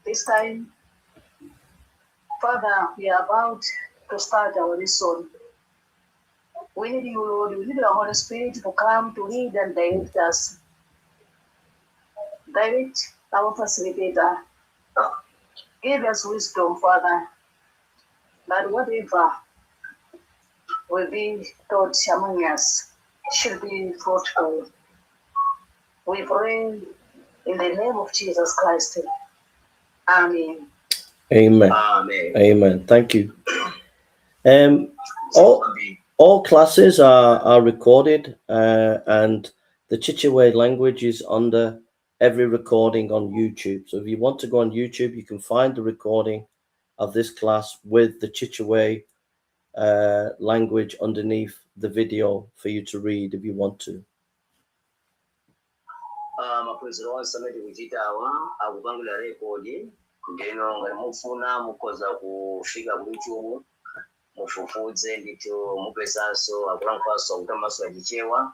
This time, Father, we are about to start our lesson. We need you, Lord. We need the Holy Spirit to come to lead and direct us. Direct our facilitator. Give us wisdom, Father, that whatever will be taught among us should be fruitful. We pray in the name of Jesus Christ. Amen. Amen. Amen. Amen. Thank you. All classes are recorded, and the Chichewa language is under every recording on YouTube. So if you want to go on YouTube, you can find the recording of this class with the Chichewa language underneath the video for you to read if you want to. Ah, maphunziro onse amene tikuchitawa akupangidwa record, ndeno ngati mufuna mukhoza kufika ku YouTube, mufufuze ndithu, mupezanso akulankhulaso akutambasula Chichewa.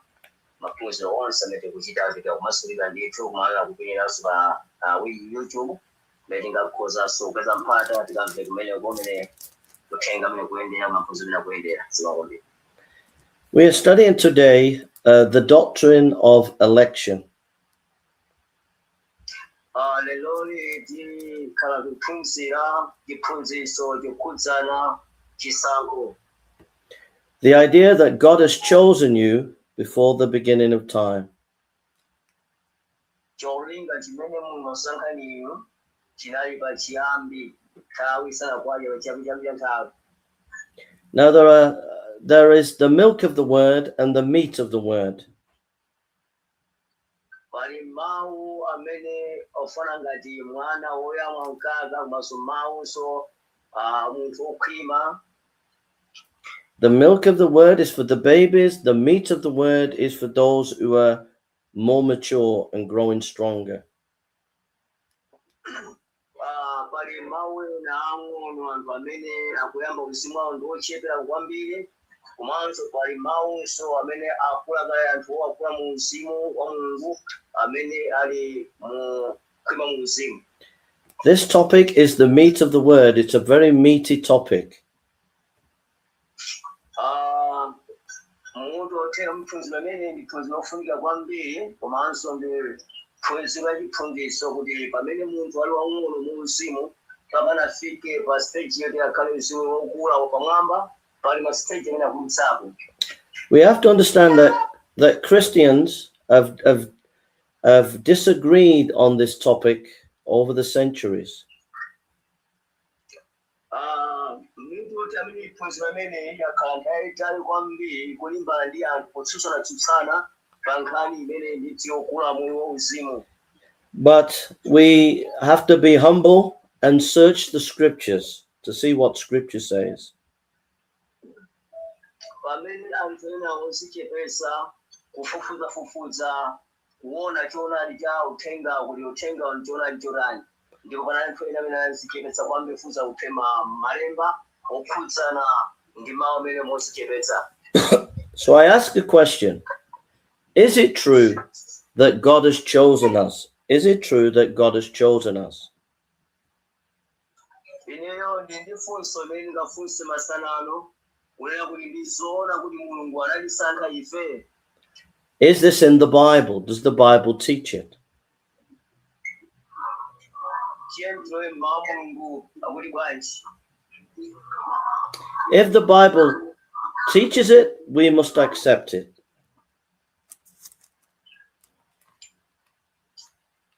Maphunziro onse amene tikuchita fika kumasulira ndithu, kumala akupinyiranso pa YouTube mmene tingakhozanso kupeza mpata tikamve kumene kumene kuthenga amene kuyendera maphunziro amene akuyendera. Zimakombera. We are studying today the doctrine of election. Ah, leloli tikhala kuphunzira chiphunzitso chokhudzana chisankho. The idea that God has chosen you before the beginning of time. Cholinga chimene Mulungu asankha inu chinali pa chiyambi, nthawi isanakwane, pa chiyambi chiyambi cha nthawi. Now there is the milk of the word and the meat of the word. Pali mawu amene ofana ngati mwana woyamwa mkaka, komanso mawunso munthu wokhwima. The milk of the word is for the babies, the meat of the word is for those who are more mature and growing stronger. Pali mawu ena ang'ono, anthu amene akuyamba uzimu awo ndi ochepera kwambiri, komanso pali mawunso amene akula kale, anthu akula mu uzimu wa Mulungu amene ali mu khwima mu uzimu. This topic is the meat of the word. It's a very meaty topic. Ah, mutu othera mphunziro amene ndi phunziro lofunika kwambiri, komanso ndi phunziro la chiphunzitso kuti pamene munthu ali wang'ono mu uzimu papanafike pa stage yoti akhale uzimu wokula wapamwamba, pali ma stage amene akudutsapo. We have to understand that Christians have disagreed on this topic over the centuries. Ah, mutu oti amene phunziro amene akhala nthawi yayitali kwambiri kulimbana ndi anthu potsutsana-tsutsana pa nkhani imene ndithu yokula moyo wa uzimu. But we have to be humble and search the scriptures to see what scripture says. Pamene anthu ena ozichepesa kufufuzafufuza kuona choonadi cha uthenga, kuti uthenga ndi choonadi chotani, ndipo pana anthu ena amene azichepetsa kwambiri kufufuza kuthema malemba okhudzana ndi mawu amene mozichepetsa. So I ask a question. Is it true that God has chosen us? Is it true that God has chosen us? Ineyo ndi ndi funso limene ndingafunse masana ano kunena kuti ndizoona kuti Mulungu anatisankha ife? Is this in the Bible? Does the Bible teach it? Tiye tilowe mmawu a Mulungu akuti bwanji. If the Bible teaches it, we must accept it.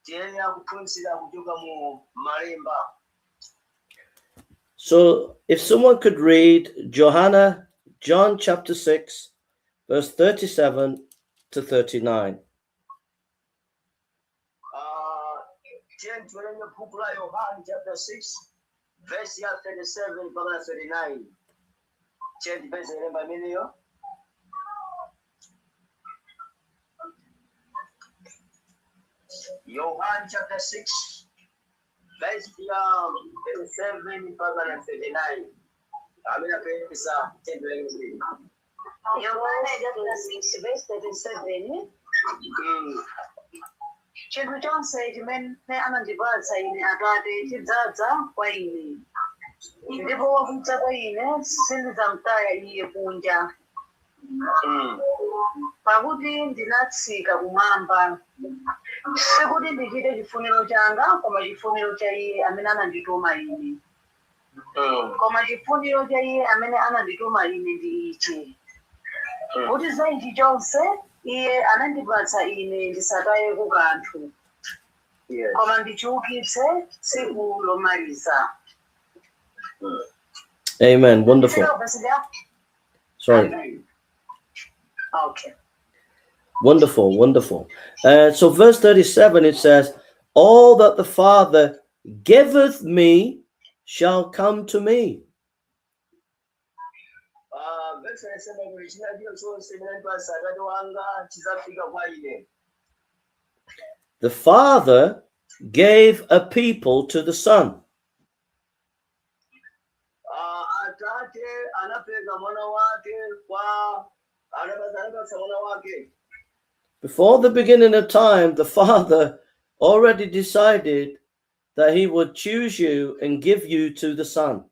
Tiyenera kuphunzira kuchoka mu malemba. So if someone could read Johanna, John chapter 6, verse 37 to 39. Ah, tiye tiwerenge buku la Yohani chapter 6 verse ya 37 mpaka 39. Tiye tipeze lemba imeneyo. Yohani chapter 6 verse ya 37 mpaka na 39. Amene apeza, tiye tiwerenge. Yohana chapter 6 verse 37. Chinthu chonse chimene anandipatsa ine Atate chidzadza kwa ine, ndipo wakudza kwa ine sindidzamtaya iye kunja. Pakuti ndinatsika kumwamba, sikuti ndichite chifuniro changa, koma chifuniro cha iye amene anandituma ine. Koma chifuniro cha iye amene anandituma ine ndi ichi, kuti za ichi chonse iye anandipatsa ine ndisatayeko kanthu, koma ndichiukitse tsiku lomaliza. Amen. Wonderful. Sorry. Amen. Okay. Wonderful, wonderful. So, verse 37, it says, "All that the Father giveth me shall come to me." Ah, verse inasema kuti china chilichonse chimene andipatsa Atate wanga chidzafika kwa ine. The Father gave a people to the Son. Ah, Atate anapereka mwana wake kwa anapatsa mwana wake. Before the beginning of time, the Father already decided that he would choose you and give you to the Son.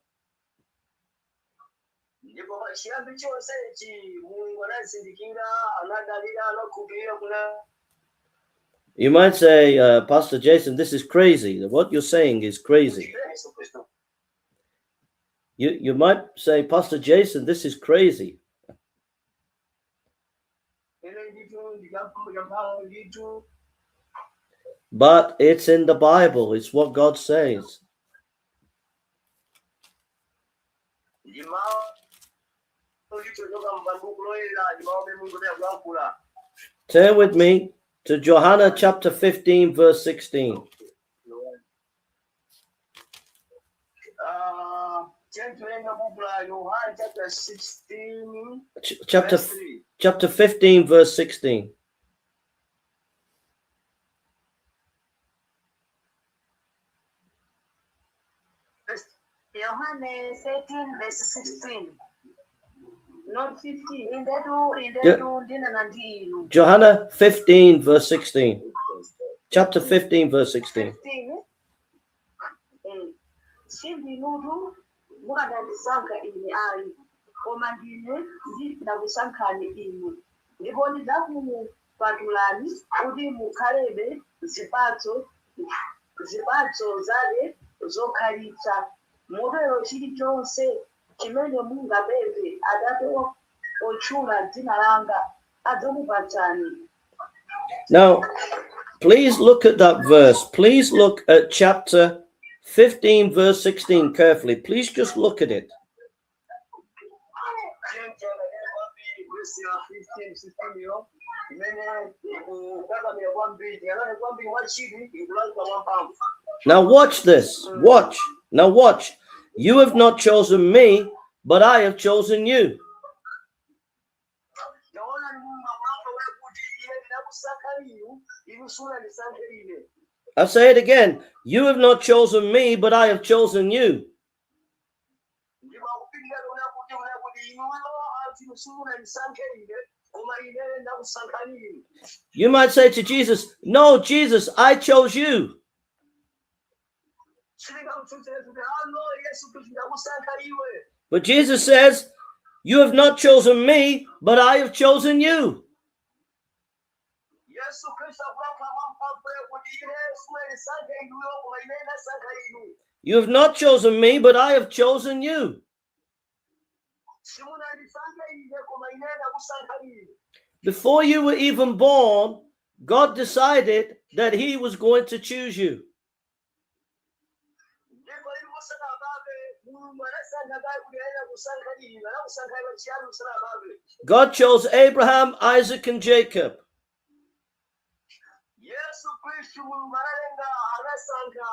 Ndipo pachiyambi chonsechi Mulungu anazindikira, anadalira, anakhulupirira kuna You might say, "Pastor Jason, this is crazy. What you're saying is crazy." Yesu Khristu. You might say, "Pastor Jason, this is crazy." Ine ndithu ndikamphamvu ndithu. But it's in the Bible, it's what God says. Ndi mawu ndithu choka m'mabuku loyera, ndi mawu amene Mulungu akulankhula. Turn with me to Johanna chapter 15, verse 16. Ah, tiwerenga buku la Yohane chapter 16 Chapter, verse 3. Chapter 15, verse 16. Yohane 13 verse 16. Not 15. Indetu, indetu, ndinena ndi inu. Johanna 15, verse 16. Chapter 15, verse 16. 15. Si ndinutu mukanandisankha ine ayi, koma ndine ndinakusankhani inu, ndipo ndinakupatulani kuti mukhalebe zipatso, zipatso zake zokhalitsa, motero chilichonse chimene mungapemphe Atate otchula dzina langa adzakupatsani. Now, please look at that verse. Please look at chapter 15, verse 16 carefully. Please just look at it. Kwambiri verse ya 15 16 yo imene ikukakamira kwambiri, tiyang'ane kwambiri mwachidwi, ikulankhula mwamphamvu. Now, watch this. Watch. Now, watch. "You have not chosen me, but I have chosen you." Taona ni Mulungu akulankhula kuti ine ndinakusankha inu, inu simunandisankhe ine. I say it again. "You have not chosen me, but I have chosen you." Ndipo akupitirira kuna kuti inuyo anthu simunandisankhe ine, koma ine ndakusankhani inu. You might say to Jesus, "No, Jesus, I chose you." Sitingamtsutse kuti ano Yesu Khristu ndakusankha iwe. But Jesus says, "You have not chosen me, but I have chosen you." Yesu Khristu akulankhula mwamphamvu kuti ine simunandisankhe inuyo, koma ine ndasankha inu. "You have not chosen me, but I have chosen you." Simunandisankhe ine, koma ine ndakusankha inu. Before you were even born, God decided that He was going to choose you. Ndipo inu musanabadwe Mulungu anasankha kale kuti ayenera kusankha inu, anakusankha iwe chiyani musanabadwe. God chose Abraham, Isaac, and Jacob. Yesu Khristu Mulungu analenga anasankha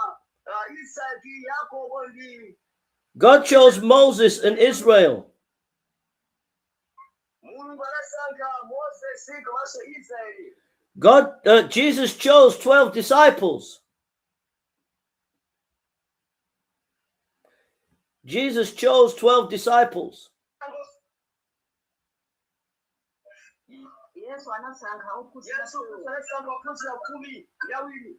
Isaki, Yakobo ndi God chose Moses and Israel. Mulungu anasankha Moses komanso Israeli. Jesus chose 12 disciples. Jesus chose 12 disciples. Yesu Yesu anasankha ophunzira. Yesu Khristu anasankha ophunzira 12.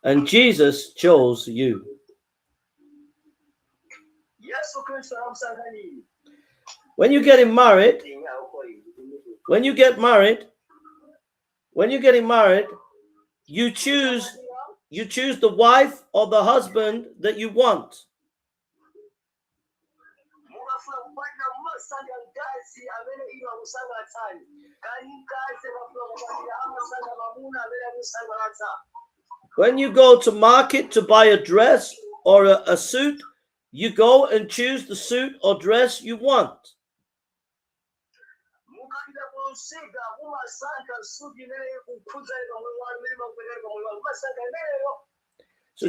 And Jesus chose you. Yesu Khristu anakusankha inu. When you're getting married, when you get married, when you're getting married, you choose the wife or the husband that you want. Mukafuna kukwatira mumasankha mkazi amene inu akusangalatsani kani mkazi akafuna kukwatira amasankha mamuna amene akusangalatsa. When you go to market to buy a dress or a suit, you go and choose the suit or dress you want. Mukapita kumsika mumasankha suti imene ikukhudzani pamoyo wanu imene imakupetani pamoyo wanu mumasankha imeneyo. So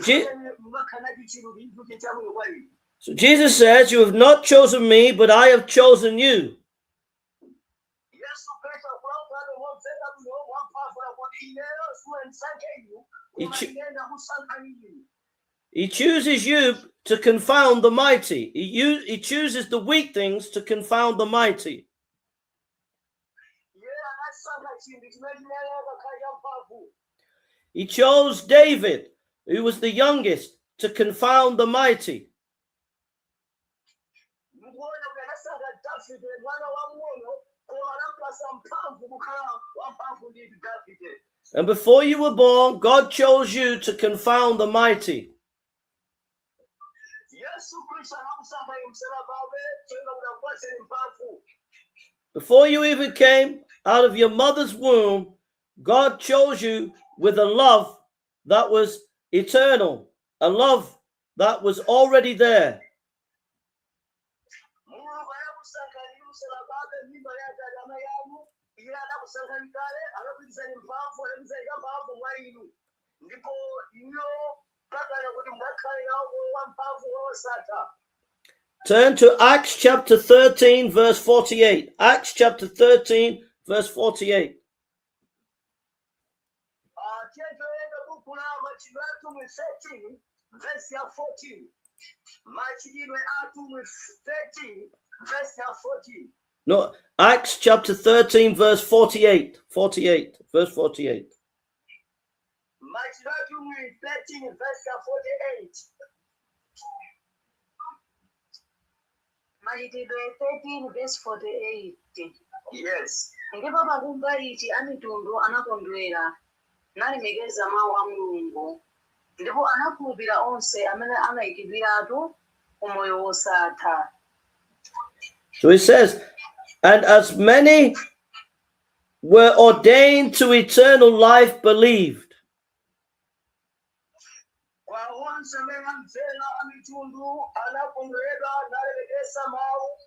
Mumakhala nacho chinthu chabwino kwa inu. So Jesus says, "You have not chosen me, but I have chosen you." Yesu Khristu akulankhulano momveka bwino mwamphamvu kuti ineyo simunandisankhe inu koma ine ndakusankhani inu. He chooses you to confound the mighty. He chooses the weak things to confound the mighty. Iye anasankha chinthu chimene chinaleka khala champhamvu. He chose David, who was the youngest, to confound the mighty. Mukuona kuti anasankha Davide mwana wamng'ono koma anampasa mphamvu kukhala wamphamvu ndi Davide. And before you were born, God chose you to confound the mighty. Yesu Khristu anakusankha inu msanababe cholinga kuti akupatseni mphamvu. Before you even came out of your mother's womb, God chose you with a love that was eternal, a love that was already there. Mulungu anakusankhani inu msanababe mimba ya atate amayi anu iye anakusankhani kale anakupitsani mphamvu anakupitsani mphamvu mwa inu ndipo iyo pakana kuti mwakhale nawo moyo wamphamvu wosatha. Turn to Acts chapter 13, verse 48. Acts chapter 13, verse 48. Tiye toyenda buku la Machitidwe Atumwi 13 verse ya 14. Machitidwe Atumwi 13 verse ya 14. No, Acts chapter 13, verse 48. 48, verse 48. Machitidwe Atumwi 13 verse ya 48. Machitidwe 13 verse 48. Yes. Ndipo pakumva ichi amitundu anakondwera nalemekeza mawu a Mulungu ndipo anakhulupirira onse amene anayikidwiratu ku moyo wosatha. So it says, "And as many were ordained to eternal life believed." Kwa onse amene amvera amitundu anakondweredwa nalemekeza mawu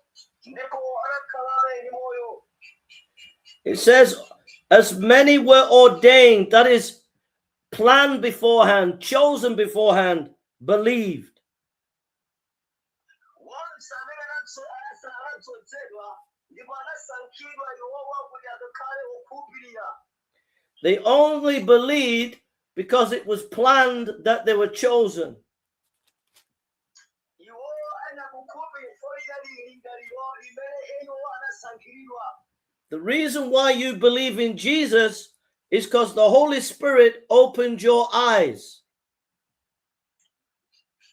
ndipo anakhalabe ndi moyo. It says, "As many were ordained," that is, planned beforehand, chosen beforehand, believed. Onse amene anadzozedwa ndipo anasankhidwa iwowa kuti akakhale okhulupirira. They only believed because it was planned that they were chosen. Iwowo anakukhulupirira chifukwa lingaliro limene iwo anasankhiridwa. The reason why you believe in Jesus is because the Holy Spirit opened your eyes.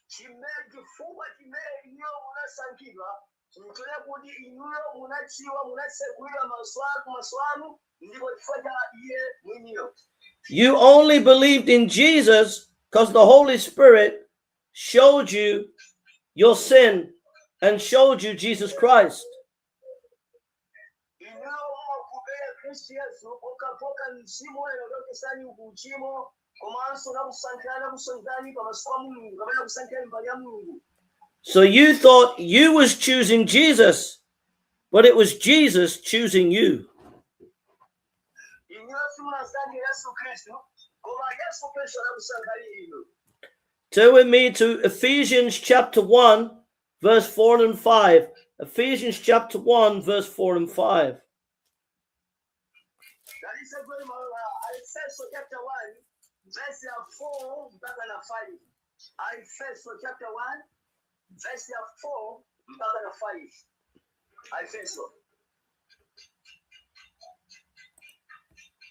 Chimene chifukwa chimene inuyo munasankhidwa nchone kuti inuyo munachiwa munatsekulidwa maso anu maso anu ndipo chifukwa cha iye mwiniyo. You only believed in Jesus because the Holy Spirit showed you your sin and showed you Jesus Christ. Inuyo mumakhulupirira Khristu Yesu pokhapokha Mzimu Woyera utakuyesani ku uchimo komanso nakusankhirani nakusonkhani pamaso pa Mulungu kapena kusankhirani mbali ya Mulungu. So you thought you was choosing Jesus, but it was Jesus choosing you. Inuyo simunasankhe Yesu Khristu koma Yesu Khristu anakusankhani inu. Turn with me to Ephesians chapter 1, verse 4 and 5. Ephesians chapter 1, verse 4 and 5. Talisegweni Aefeso chapter 1 verse ya 4 mpaka na 5. Aefeso chapter 1 verse ya 4 mpaka na 5. Aefeso.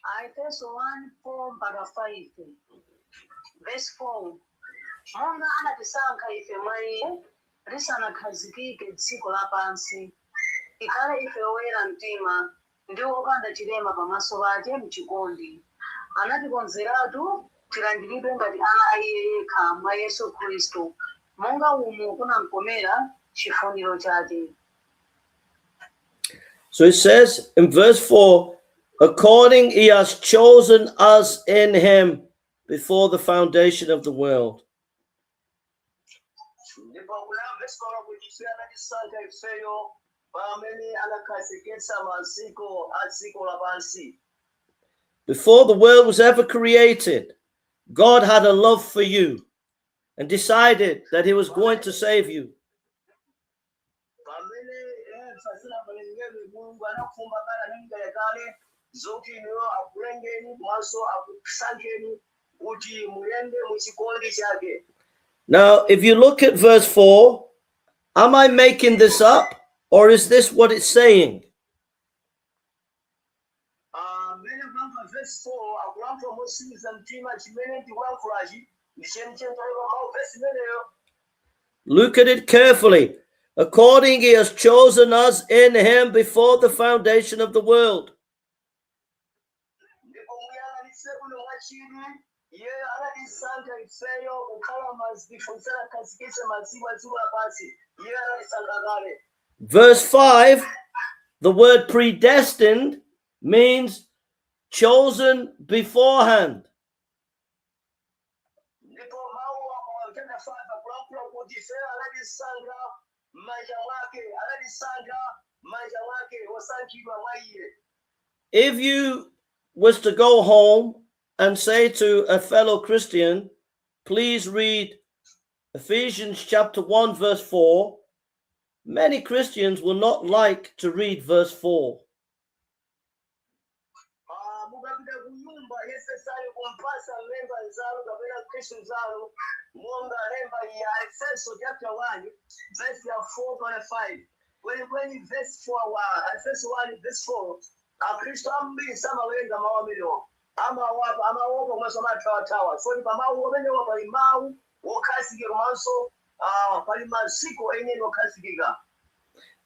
Aefeso 1 4 mpaka 5. Verse 4: Monga anatisankha ife mwa iye lisanakhazikike dziko lapansi, tikhale ife oyera mtima ndi opanda chilema pamaso pake mchikondi, anatikonzeratu tilandiridwe ngati ana a iye yekha mwa Yesu Khristu, monga umu kunamkomera chifuniro chake. So it says in verse 4, according he has chosen us in him before the foundation of the world. Ndipo kuna verse 4 kuti ife anatisankha ifeyo pamene anakhazikitsa maziko a dziko lapansi. Before the world was ever created, God had a love for you and decided that he was going to save you. Pamene asanalengedwe, Mulungu anakhumba kale anali kale zokuti inuyo akulengeni komanso akusankheni kuti muyende muchikondi chake. Now, if you look at verse 4, am I making this up or is this what it's saying? Mmene kulankhula verse 4 akulankhula motsimikiza mtima, chimene ndikulankhulachi ndi chenicheni chaliko mawu verse imeneyo? Look at it carefully. According he has chosen us in him before the foundation of the world. Ndipo muyang'anitse bwino mwachidwi, iyeyo anatisankha ifeyo kukhala maziko asanakhazikitse maziko a dziko lapansi, iye anatisankha kale. Verse 5, the word "predestined" means chosen beforehand. Ndipo mawu chapter 5 akulankhula kuti ifeyo anatisankha m'manja mwake, anatisankha m'manja mwake, wosankhidwa mwa iye. If you was to go home and say to a fellow Christian, "Please read Ephesians chapter 1, verse 4," many Christians will not like to read verse 4. Ah, mukapita ku nyumba yesesani kumpasa lemba nzanu kapena Khristu nzanu monga lemba ya Efeso chapter 1 verse ya 4 pana 5, kwenikweni verse 4 wa Efeso 1 verse 4, akhristu ambiri samawerenga mawu amenewo, amawapa amaopa komanso amathawathawa. So pa mawu amenewo pali mawu wokhazikika komanso pali maziko enieni okhazikika.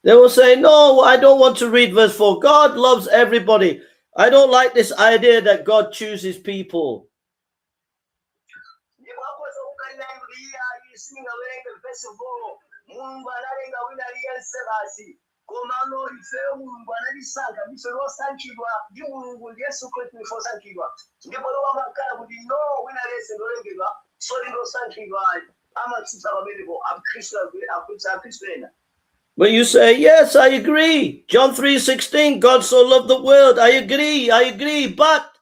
They will say, "No, I don't want to read verse 4. God loves everybody. I don't like this idea that God chooses people." Ndipo akhoza kukalira kuti iye ayi, sindingawerenge verse 4, Mulungu analenga wina aliyense basi. Komano ifeyo Mulungu anatisankha, ndife losankhidwa ndi Mulungu ndi Yesu Khristu, ndife osankhidwa. Ndipo iwo amakhala kuti no, wina aliyense ndolengedwa, so ndi osankhidwa ayi, amatsutsa pamenepo akhristu akhristu ena. But you say, "Yes, I agree. John 3:16, God so loved the world. I agree, I agree." But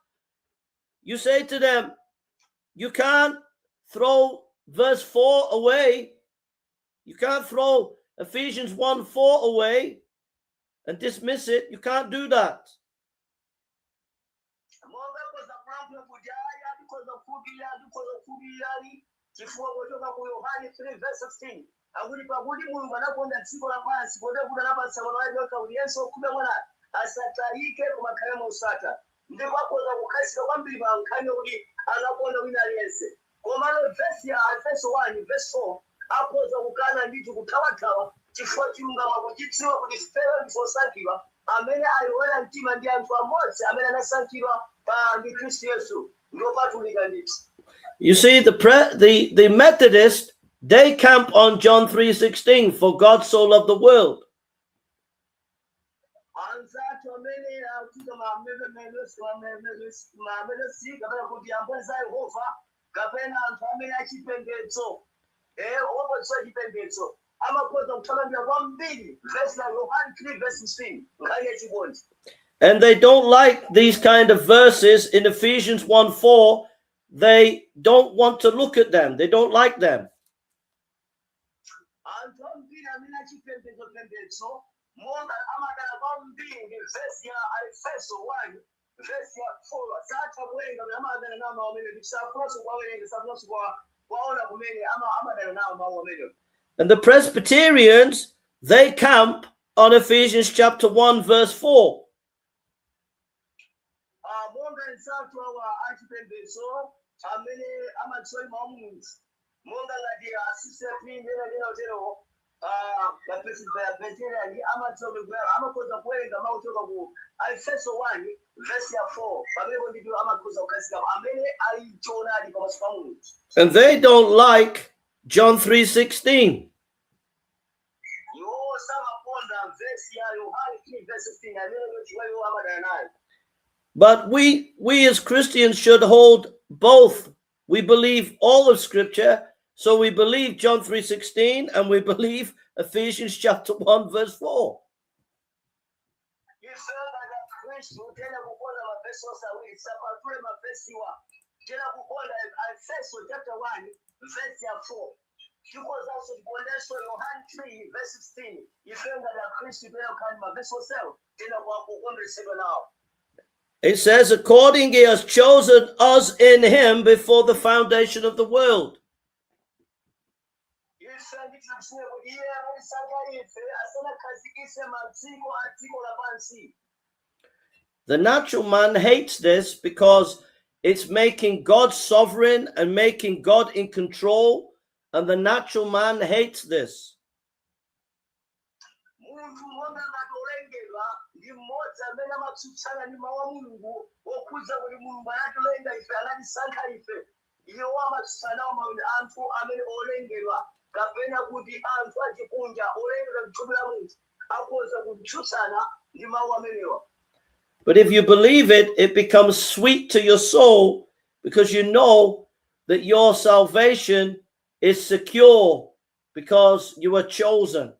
you say to them, "You can't throw verse 4 away. You can't throw Ephesians 1:4 away and dismiss it. You can't do that." Monga akhoza kulankhula kuti ayi, ndikhoza kukhulupirira, ndikhoza kukhulupirirani chifukwa kuchoka ku Yohane 3 verse 16 akuti pakuti Mulungu anakonda dziko lapansi kotero kuti anapatsa mwana wake yekha kuti yense wokhulupirira mwana asatayike koma akhale mosatha. Ndipo akhoza kukhazika kwambiri pa nkhani yokuti anakonda wina aliyense, komano vesi ya Efeso 1 verse 4 akhoza kukana ndithu, kuthawathawa, chifukwa chilungamo akuchidziwa kuti ifeyo ndife osankhidwa amene ali oyera mtima ndi anthu amodzi amene anasankhidwa pa ndi Khristu Yesu, ndiopatulika ndithu. You see, the Methodist, they camp on John 3:16, for God so loved the world. Anzathu amene akuita mamethodist kapena kuti amboni za Yehova kapena anthu amene achipembedzo ophunzitsa chipembedzo amakhoza kuthamangira kwambiri verse la Yohane 3 verse 16, nkhani yachikondi. And they don't like these kind of verses in Ephesians 1:4. They don't want to look at them. They don't like them. Anthu ambiri amene achipembedzo pembedzo monga amadana kwambiri ndi vesi ya Efeso 1 vesi ya 4, satha kuwerenga, amadana nawo mawu amene, safunanso kuwawerenga, safunanso kuwaona kumene, amadana nawo mawu amenewo. And the Presbyterians, they camp on Ephesians chapter 1, verse 4. Ah, monga Anzathu awa achipembedzo amene amadziwa mawu a Mulungu monga ngati a CCAP nena uterowo, Presbyterian, amadziwa kuwera, amakhoza kuwerenga mawu kuchoka ku Efeso 1 verse ya 4. Pamenepo ndithu amakhoza kukhazikapo amene ali choonadi pamaso pa Mulungu. And they don't like John 3:16. Iwo samakonda verse ya Yohane 3 verse 16 amene chiwa iwo amadana nayo. But we as Christians should hold both. We believe all of Scripture, so we believe John 3:16 and we believe Ephesians chapter 1 verse 4. Ife ngati Akhristu tena kukonda mavesi onse awiri, sapatule mavesiwa. Tena kukonda Efeso chapter 1 verse ya 4, tikozanso tikondenso Yohane 3 verse 16. Ife ngati Akhristu tena kukhani mavesi onsewo, tena kukondweretsedwa nawo. It says, according he has chosen us in him before the foundation of the world. Ife ndithu kuti iye anatisankha ife asanakhazikitse maziko a dziko lapansi. The natural man hates this because it's making God sovereign and making God in control, and the natural man hates this. Munthu monga ngati olengedwa ndi mmodzi amene amatsutsana ndi mawu a Mulungu okhudza kuti Mulungu anatilenga ife, anatisankha ife. Iwo amatsutsana nawo mawu anthu amene olengedwa kapena kuti anthu achikunja olengedwa mthupi la munthu akhoza kutsutsana ndi mawu amenewa. But if you believe it, it becomes sweet to your soul because you know that your salvation is secure because you are chosen.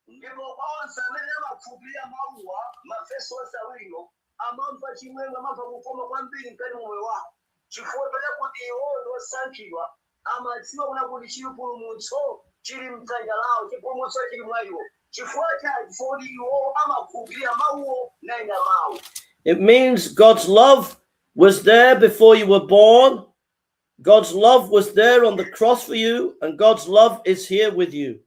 Ndipo onse amene amakhulupirira mawuwa, mavesi onse awiriwo, amamva chimwemwe, amamva kukoma kwambiri mkati mwa moyo wawo chifukwa pena kuti iwo ndi osankhidwa. Amadziwa kuna kuti chipulumutso chili mdzanja lawo, chipulumutso chili mwa iwo. Chifukwa chani? Chifukwa kuti iwo amakhulupirira mawuwo nayenda mawu. It means God's love was there before you were born. God's love was there on the cross for you, and God's love is here with you.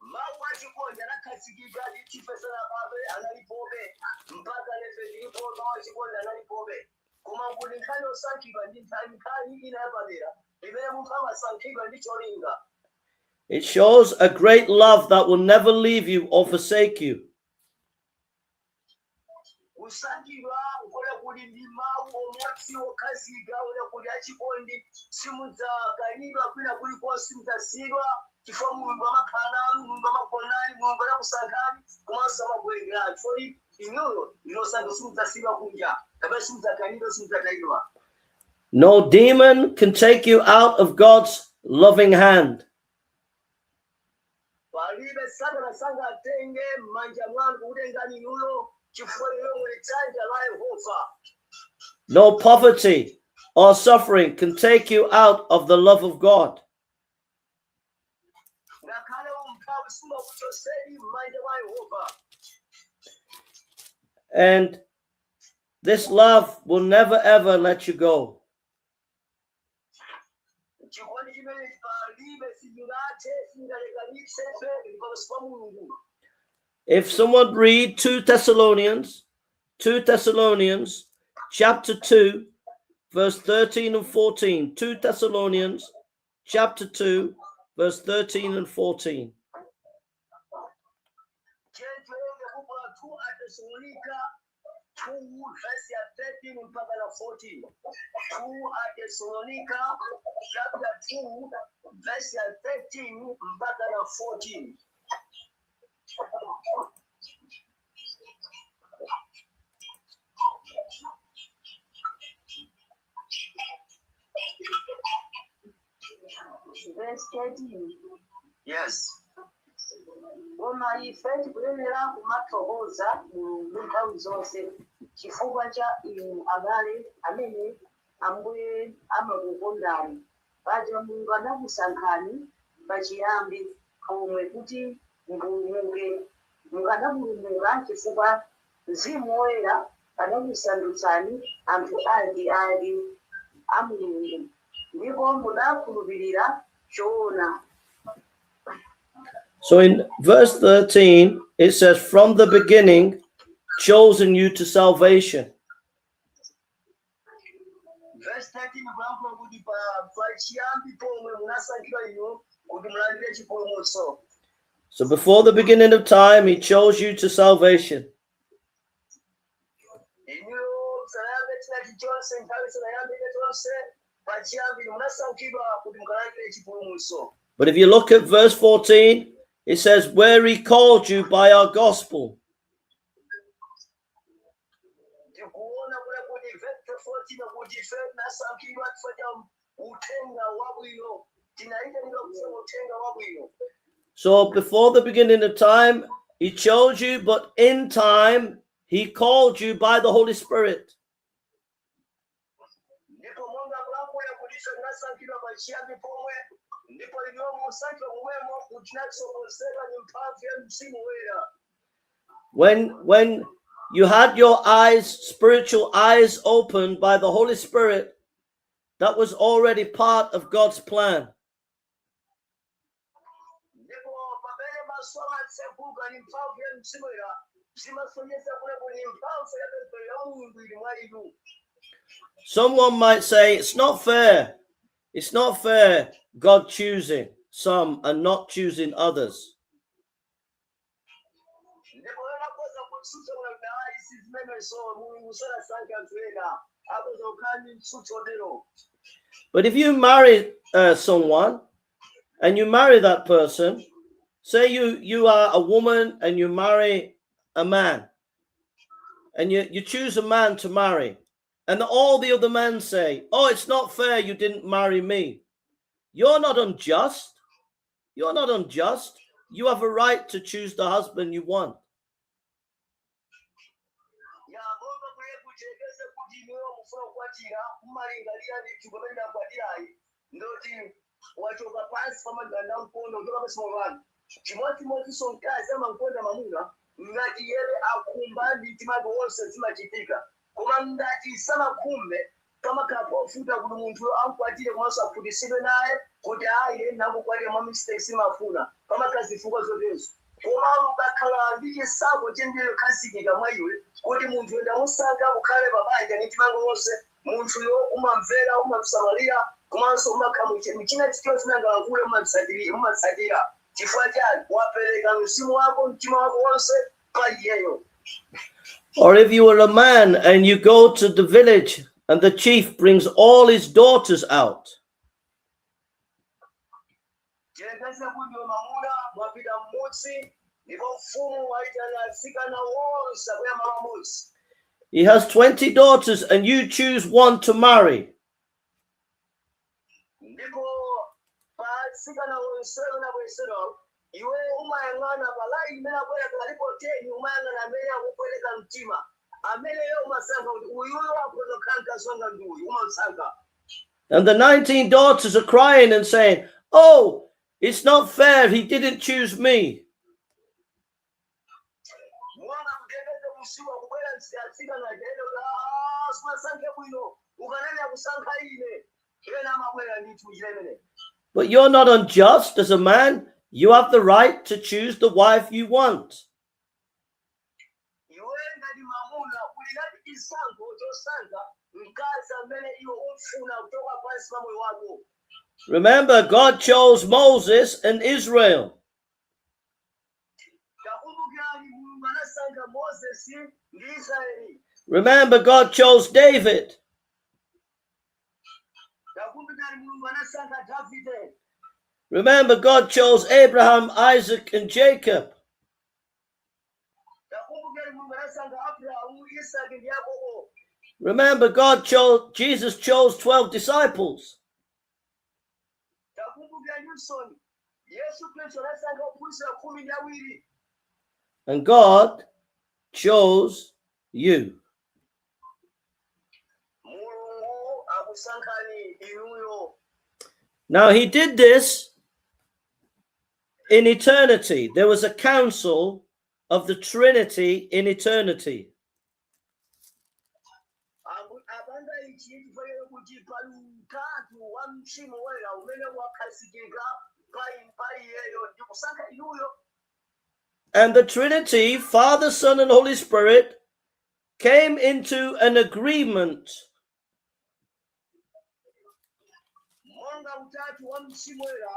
Mawu achikondi anakhazikika ife tisanabadwe, analipobe mpaka lefe tilipo. Mawu achikondi analipobe, koma kuti nkhani yosankhidwa ndi nkhani ina yapadera imene munthu amasankhidwa ndi cholinga. It shows a great love that will never leave you or forsake you. Kusankhidwa nkona kuti ndi mawu omwe okhazika ona kuti achikondi, simudzakanidwa kwina kulikonse, simudzasiyidwa chifukwa Mulungu amakhala nanu, Mulungu amakukondani, Mulungu anakusankhani komanso amakuwerengerani chifukwa inuyo ndinosankha, simudzasiyidwa kunja kapena simudzakanidwa, simudzatayidwa. No demon can take you out of God's loving hand. Palibe Satana sangatenge m'manja mwanu kukutengani inuyo chifukwa inuyo muli dzanja la Yehova. No poverty or suffering can take you out of the love of God. Ngakhale umphawi sungakuchotseni m'manja mwa Yehova. And this love will never ever let you go. Chikondi chimene palibe sichingathe, singalekanitse ife pamaso pa Mulungu. If someone read 2 Thessalonians, 2 Thessalonians chapter 2, verse 13 and 14. 2 Thessalonians chapter 2, verse 13 and 14. Tiwerenge buku la 2 Atesalonika 2 verse ya 13 mpaka na 14. 2 Atesalonika chapter 2 verse ya 13 mpaka na 14. Verse 13. Yes. Koma ife tikuyenera kumathokoza Mulungu nthawi zonse chifukwa cha inu abale amene Ambuye amakukondani. Paja Mulungu anakusankhani pachiyambi pomwe kuti mupulumuke, mukanapulumuka chifukwa Mzimu Woyera anakusandutsani anthu ake ake a Mulungu ndipo mudakhulupirira choona. So in verse 13, it says, "From the beginning, chosen you to salvation. Verse 13 kulankhula kuti pa chiyambi pomwe munasankhidwa inu kuti mulandire chipulumutso. So before the beginning of time, he chose you to salvation. Inuyo musanayambe china chilichonse, nthawi isanayambe chonse, pachiyambi munasankhidwa kuti mukalandire chipulumutso. But if you look at verse 14, it says, "Where he called you by our gospel." Tikuona kule kuti verse 14 kuti ife tinasankhidwa chifukwa cha uthenga wabwino, tinayitanidwa kusema uthenga wabwino. So before the beginning of time, he chose you, but in time, he called you by the Holy Spirit. Ndipo monga kulankhula kuti ife tinasankhidwa pachiyambi pomwe, ndipo inuyo musankhidwa momwemo kuti tinatsogozedwa ndi mphamvu ya Mzimu Woyera. When you had your eyes, spiritual eyes opened by the Holy Spirit, that was already part of God's plan. Ndipo pamene maso amatsekuka ndi mphamvu ya Mzimu Woyera, zimasonyeza kule kuti mphamvu ya pemphero ya Mulungu ili mwa inu. Someone might say, "It's not fair. It's not fair, God choosing some and not choosing others." Ndipo ena akhoza kutsutsa kuna kuti ayi, si zimenezo, Mulungu sanasankhe anthu ena, akhoza kukhala ndi mtsutso otero. But if you marry someone and you marry that person, say you are a woman and you marry a man, and you choose a man to marry, and all the other men say, "Oh, it's not fair you didn't marry me." You're not unjust. You're not unjust. You have a right to choose the husband you want. Ya, monga kuye kuchekeze kuti inuyo mufuna kukwatira, mumalingalira ndithu pamene ndakwatirayi ndoti wachoka pansi pamaganda mkondo kuchoka pansi pamanu. Chimodzimodzinso mkazi amankonda mamuna ngati yeye akhumba ndi mtima wake wonse, zimachitika. Koma ngati sanakhumbe, pamakhala povuta kuti munthu amkwatire komanso akhutitsidwe naye kuti ayi, ine ndakukwatira mwa mistake, simafuna, pamakhala zifukwa zotezo. Koma ukakhala ndi chisankho chenjeyo khazikika mwa iwe kuti munthu ndamusankha kukhale pabanja ndi mtima wonse, munthuyo umamvera, umamsamalira, komanso umakhala mchina chilichonse nangalankhule, umatsatira. Chifukwa chani? Wapereka mzimu wako, mtima wako wonse pa iyeyo. Or if you were a man and you go to the village and the chief brings all his daughters out, Tiyerekeze kuti mamuna mwapita mmudzi ndipo mfumu waitana atsikana wonse akuyamba pamodzi. He has 20 daughters and you choose one to marry. Ndipo pa atsikana onsewo nabweresedwa, iwe umayang'ana pa line imene abwera kalipo 10, umayang'ana amene akupweteka mtima, ameneyo umasankha kuti uyuyo akhoza kukhala mkazi wanga ndi uyu, umasankha. And the 19 daughters are crying and saying, "Oh, it's not fair. He didn't choose me." Monga kutekeze kusiwa kubwera atsikana teno, simasankhe bwino, ukanena kusankha ine, ena amabwera ndithu njira imeneyi. But you're not unjust as a man. You have the right to choose the wife you want. Iwe ngati mamuna uli nati chisankho chosankha mkazi amene iwe umfuna kuchoka pansi pa moyo wako. Remember, God chose Moses and Israel. Takumbukirani, Mulungu anasankha Mozesi ndi Israeli. Remember, God chose David. Takumbukirani, Mulungu anasankha Davide. Remember, God chose Abraham, Isaac, and Jacob. Takumbukirani, Mulungu anasankha Abrahamu, Isaki ndi Yakobo. Remember, God chose, Jesus chose 12 disciples. Takumbukiraninso, Yesu Khristu anasankha ophunzira 12. And God chose you. Mulungu akusankhani inuyo. Now, he did this in eternity. There was a council of the Trinity in eternity. Apanga ichi chifukwa kuti pali utatu wa Mzimu Woyera umene wakhazikika pa iyeyo ndi kusankha inuyo. And the Trinity, Father, Son, and Holy Spirit, came into an agreement Monga utatu wa Mzimu Woyera,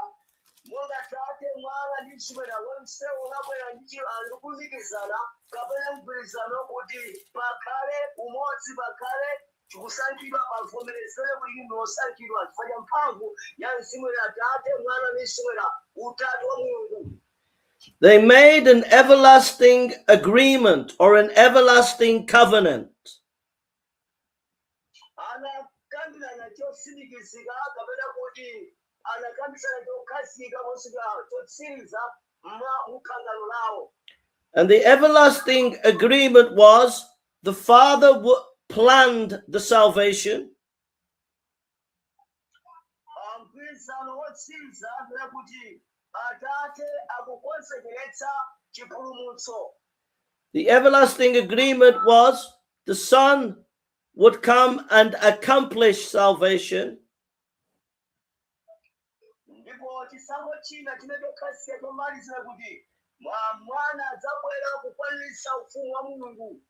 monga Tate, Mwana ndi Mzimu Woyera, wonsewo unabwera ndi ndikulumikizana kapena mgwirizano kuti pakhale umodzi, pakhale kusankhidwa, pavomerezere kuti ndi osankhidwa chifukwa cha mphamvu ya Mzimu Woyera, Tate, Mwana ndi Mzimu Woyera, utatu wa Mulungu. They made an everlasting agreement or an everlasting covenant. Anakambirana chotsimikizika kapena kuti anakambisana chokhazika mosika chotsiriza mwa mkhangano lawo. And the everlasting agreement was the Father planned the salvation, Ah, mgwirizano wotsiriza kapena kuti Atate akukonzekeretsa chipulumutso. The everlasting agreement was the Son would come and accomplish salvation. Ndipo chisankho china chimene chokhazika chomalizira kuti mwana adzabwera kukwaniritsa ufumu wa Mulungu.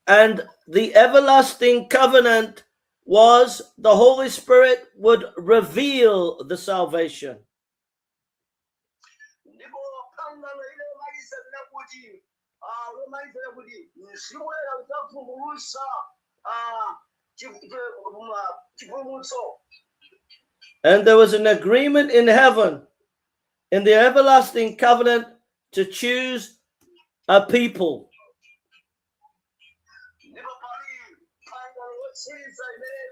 And the everlasting covenant was the Holy Spirit would reveal the salvation. Ndipo pangano ile lomaliza linakuti lomaliza lakuti Mzimu Woyera udzavumbulutsa chipulumutso. And there was an agreement in heaven, in the everlasting covenant, to choose a people. Ndipo pali pangano lotsiriza imene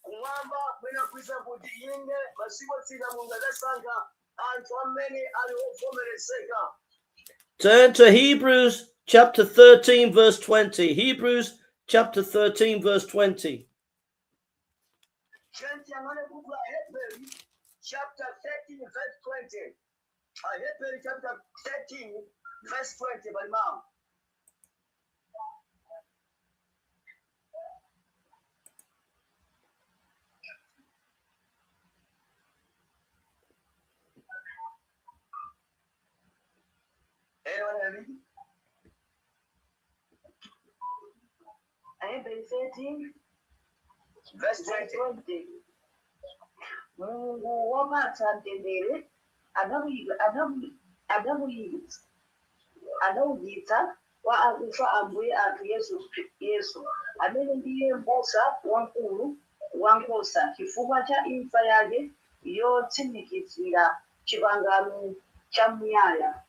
kumwamba kumene kuiza kuti inde masiku otsiriza Mulungu adzasankha anthu amene ali ovomerezeka. Turn to Hebrews chapter 13, verse 20. Hebrews chapter 13, verse 20. Tiyang'ane buku la Hebrew chapter 13 verse 20. Hebrew chapter 13 verse 20 pali mawu. Anyone have it? Aheberi 13 verse verse 20. 20. Mulungu wopatsa mtendere anaukitsa kwa akufa Ambuye athu Yesu, amene ndiye m'busa wamkulu wankhosa, chifukwa cha imfa yake yotsimikizira chipangano chamuyaya.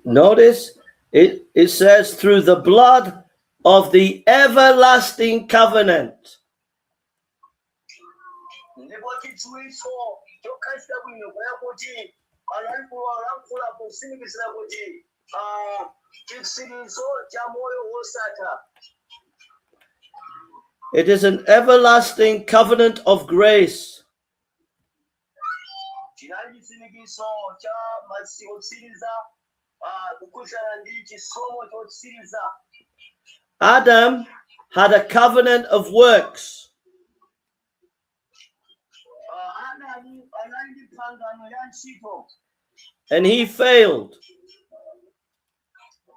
Notice it says, through the blood of the everlasting covenant. Ndipo chidziwitso chokhazika bwino kuya kuti analikulu potsimikizira kuti chitsirizo cha moyo wosatha. It is an everlasting covenant of grace. Chinali chitsimikizo cha masiku otsiriza kukhudzana ndi chisomo chotsiriza. Adam had a covenant of works. Adamu anali ndi pangano ya ntchito. And he failed.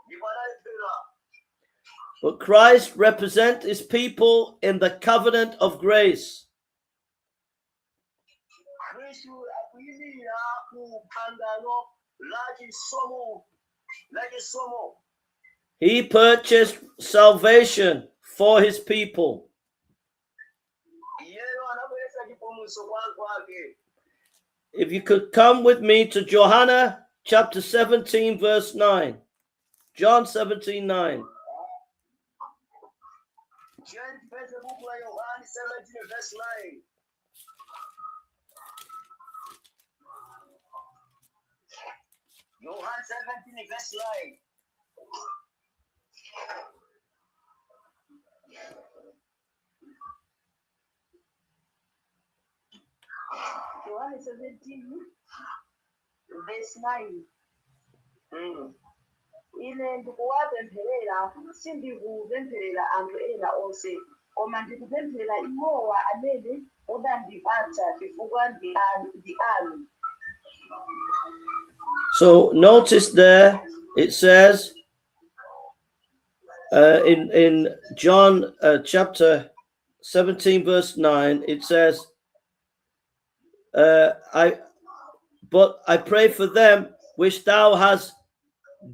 Ndipo analephera. But Christ represents his people in the covenant of grace. Khristu akuyimira ku pangano la chisomo la chisomo. He purchased salvation for his people. Iyeyo anabweretsa chipulumutso kwa anthu ake. If you could come with me to Johanna chapter 17, verse 9. John 17, 9. Tiyeni tipeze buku la Yohani 17 verse 9. Yohani 17 verse 9. Yohane 17 verse 9. Ine ndikuwapempherera, sindikupempherera anthu ena onse, koma ndikupemphera iwowa amene mudandipatsa, chifukwa ndi anu. So notice there it says, In John chapter 17, verse 9, it says, but I pray for them which thou hast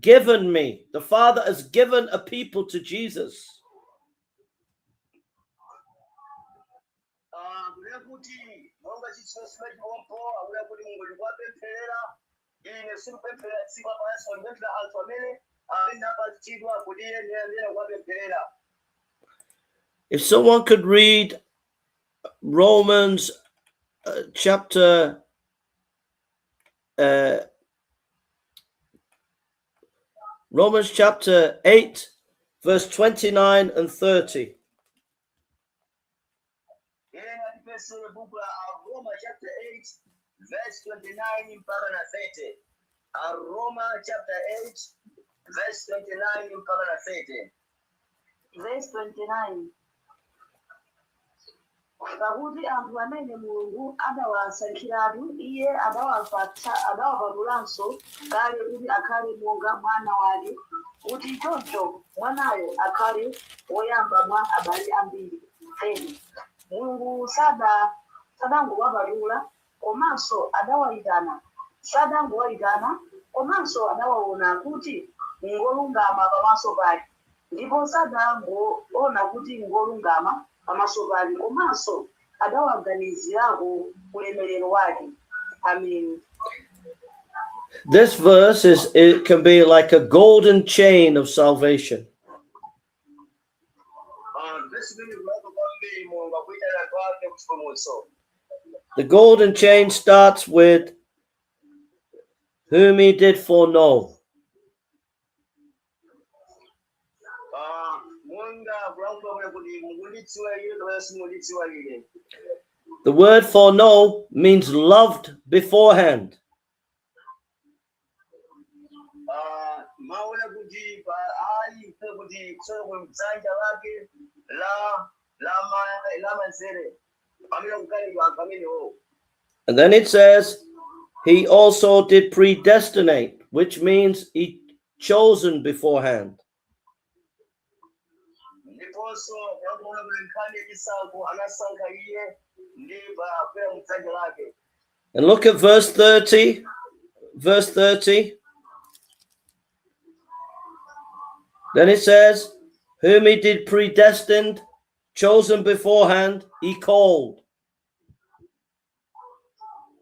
given me. The Father has given a people to Jesus. Ah, kunena kuti monga chitsotsi chompo akunena kuti Mulungu ndikuwapempherera ine sikupempherera dziko lapansi koma ndikupemphera anthu amene amene apatsidwa kuti iye ndiye amene kuwapempherera. If someone could read Romans chapter Romans chapter 8, verse 29 and 30. Ena atipesere buku la Aroma chapter 8 verse 29 mpaka na 30. Aroma chapter 8 verse 29 mpaka na 30. Verse 29. Pakuti anthu amene Mulungu adawasankhiratu, iye adawapatulanso kale kuti akhale monga mwana wake, kuti choncho mwanayo akhale woyamba mwa abale ambiri. 10. Mulungu sadangowapatula, komanso adawayitana, sadangowayitana, komanso adawaona kuti ngolungama pamaso pake, ndipo sadangoona kuti ngolungama pamaso pake, komanso adawaganizirako ulemerero wake. Amen. This verse is it can be like a golden chain of salvation. Ah, verse imene kulaka kwambiri Mulungu akuyitana anthu ake kuchipulumutso. The golden chain starts with whom he did foreknow. Ah, monga kulankhula kuna kuti mukundidziwa ine kapena simundidziwa ine. The word foreknow means loved beforehand. Ah, maona kuti ali kuti kusoka ku dzanja lake la manzere pamene kukalidwa anthu amenewo. And then it says, he also did predestinate, which means he chosen beforehand. Ndiponso kulankhula kuti nkhani yachisankho anasankha iye ndi pakwera mu dzanja lake. And look at verse 30. Verse 30. Then it says, whom he did predestined, chosen beforehand, he called.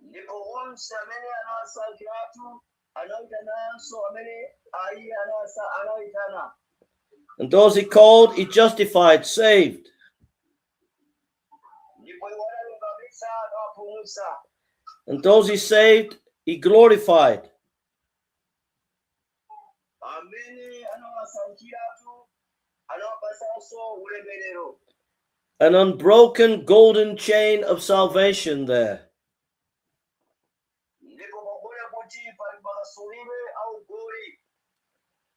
Ndipo onse amene anawasankhiratu anayitananso amene iye anawayitana. And those he called, he justified, saved. Ndipo iwo analungamitsa anawapulumutsa. And those he saved, he glorified. Amene anawasankhiratu anawapatsanso ulemerero. An unbroken golden chain of salvation there. Ndipo pakuona kuti pali makasulidwe augoli.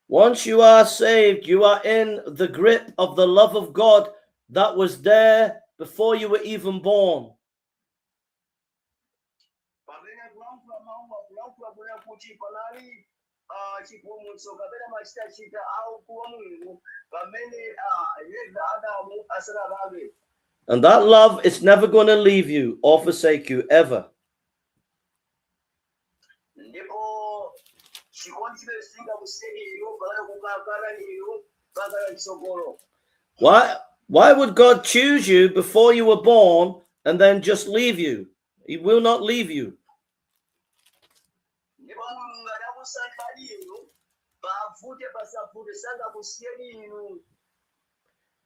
Once you are saved, you are in the grip of the love of God that was there before you were even born. Pamene kulankhula mawu akulankhula kunena kuti panali chipulumutso kapena machitachita aukulu wa Mulungu pamene Eva Adamu asanabadwe. And that love is never going to leave you or forsake you ever. Ndipo chikondi chimene singakusiyeni inu pakana kukakana inu pakana mtsogolo. Why would God choose you before you were born and then just leave you? He will not leave you. Ndipo Mulungu adakusankhani inu pavute pasavute sangakusiyeni inu.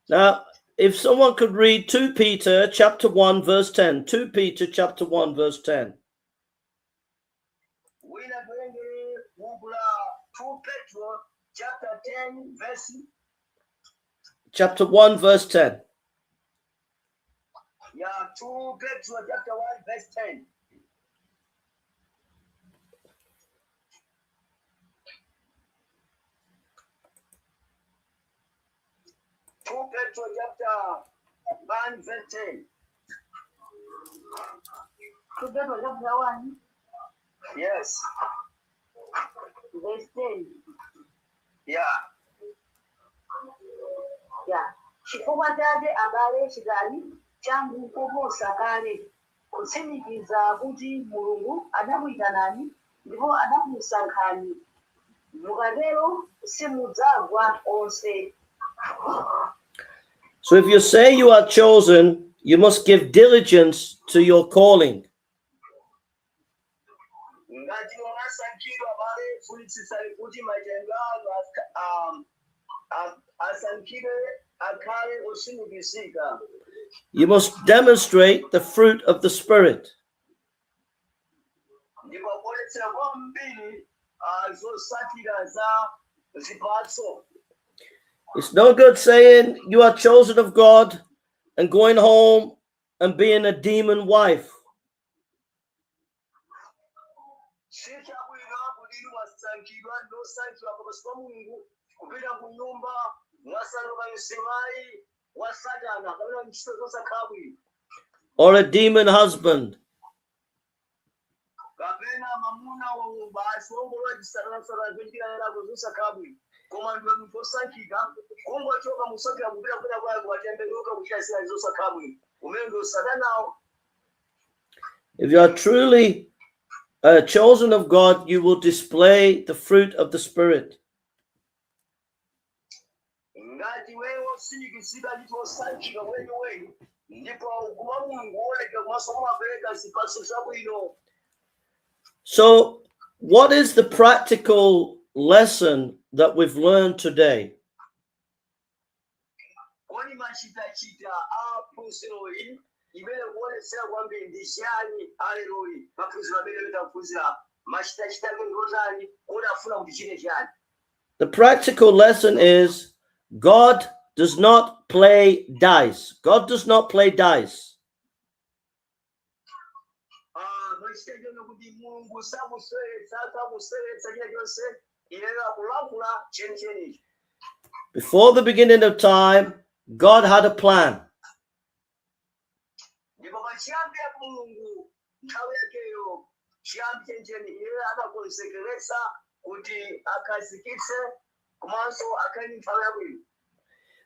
Now, if someone could read 2 Peter chapter 1 verse 10, 2 Peter chapter 1 verse 10. Wina tiwerengere buku la 2 Petro chapter 10 verse Chapter 1 verse 10. Ya 2 Petro chapter 1 verse 10. 2 Petro chapter 1 verse 10. 2 Petro chapter 1 Yes. Verse 10. Yeah. Ya, chifukwa chake abale, chitani changu koposa kale kutsimikiza kuti Mulungu adakuyitanani ndipo adakusankhani. Mukatero simudzagwa onse. So if you say you are chosen, you must give diligence to your calling. Ngati munasankhidwa abale, funitsitsani kuti mayitanidwe anu asankhidwe akhale otsimikizika. You must demonstrate the fruit of the Spirit. Ndipo kuonetsera kwambiri zotsatira za zipatso. It's no good saying you are chosen of God and going home and being a demon wife. Sichabwino kuti inu mwasankhidwa, ndosankhidwa pamaso pa Mulungu, kupita ku nyumba mwasanduka mzimayi wa satana kapena ntchito zosakhala bwino. Or a demon husband. Kapena mamuna basi wongolowa chisatana zochitirako zosakhala bwino, koma ndiwe munthu osankhika, kungochoka musankhika kupita kwina kwake watembenuka kuchita zina zosakhala bwino, umene ndi usatanawo. If you are truly chosen of God, you will display the fruit of the Spirit. Ngati wewe wotsimikizika ndithu osankhika weniweni ndipo kuma Mulungu woonekera komanso mumapereka zipatso zabwino. So, what is the practical lesson that we've learned today? Kodi machitachita a phunziroyi imene kuonetsera kwambiri ndi chiyani aleroyi? Maphunziro amene taphunzira, machitachita ake ndotani? Kodi afuna kuti chite chiyani? The practical lesson is God does not play dice. God does not play dice. Ah, machitachita kuti Mulungu sakuseweretsa, sakuseweretsa china chonse, iyeyo akulankhula chenichenicho. Before the beginning of time, God had a plan. Ndipo pachiyambi ya Mulungu nthawi yakeyo, chiyambi chenicheni, iye adakonzekeretsa kuti akhazikitse komanso akhale ndi nthawi yabwino.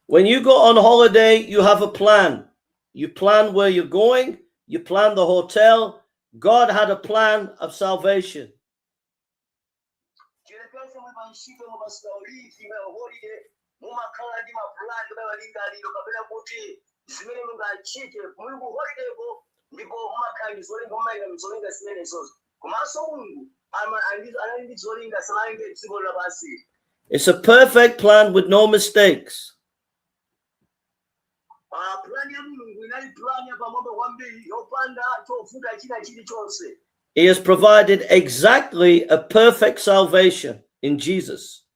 When you go on holiday, you have a plan. You plan where you're going, you plan the hotel. God had a plan of salvation. Chilichonse muli pa ntchito, mupasika ulivi holiday, mumakhala ndi mapulani kapena malingaliro kapena kuti zimene mungachite muli ku holidayko, ndipo mumakhala ndi zolinga, mumayika zolinga zimenezozo. Komanso Mulungu anali ndi zolinga sanalenge dziko lapansi. It's a perfect plan with no mistakes. Ah, plani ya Mulungu inali plani yapamwamba kwambiri yopanda chovuta china chilichonse. He has provided exactly a perfect salvation in Jesus.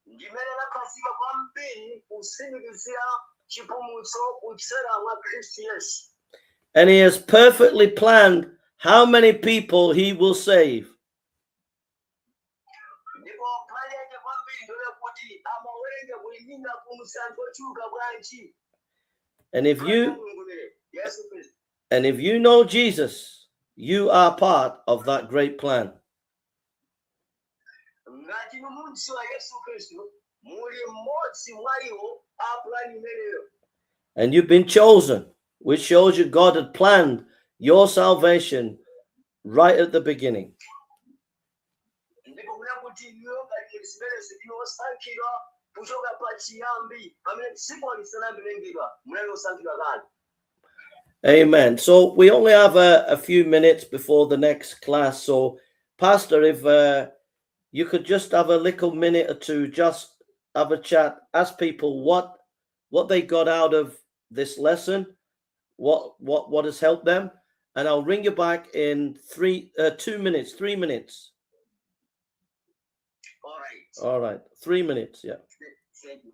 Ndimene lakhazika kwambiri kutsimikizira chipulumutso kudzera mwa Khristu Yesu. And he has perfectly planned how many people he will save. Ndipo plani yake kwambiri ndole kuti amawerenga kuti ndingapulumutsa anthu ochuluka bwanji. And if Plani ya you Mulungu imene Yesu Khristu. And if you know Jesus, you are part of that great plan. Ngati mumudziwa Yesu Khristu, muli mmodzi mwa iwo a plani imeneyo. And you've been chosen, which shows you God had planned your salvation right at the beginning. Ndipo kuna kuti inuyo ngati zimenezi ndinu osankhidwa kuchoka pa chiyambi, pamene dziko lisanalengedwa munali osankhidwa kale. Amen. So we only have a few minutes before the next class. So, Pastor, if you could just have a little minute or two, just have a chat, ask people what they got out of this lesson, what has helped them, and I'll ring you back in 3, 2 minutes, 3 minutes. All right. All right, 3 minutes. Yeah. Thank you.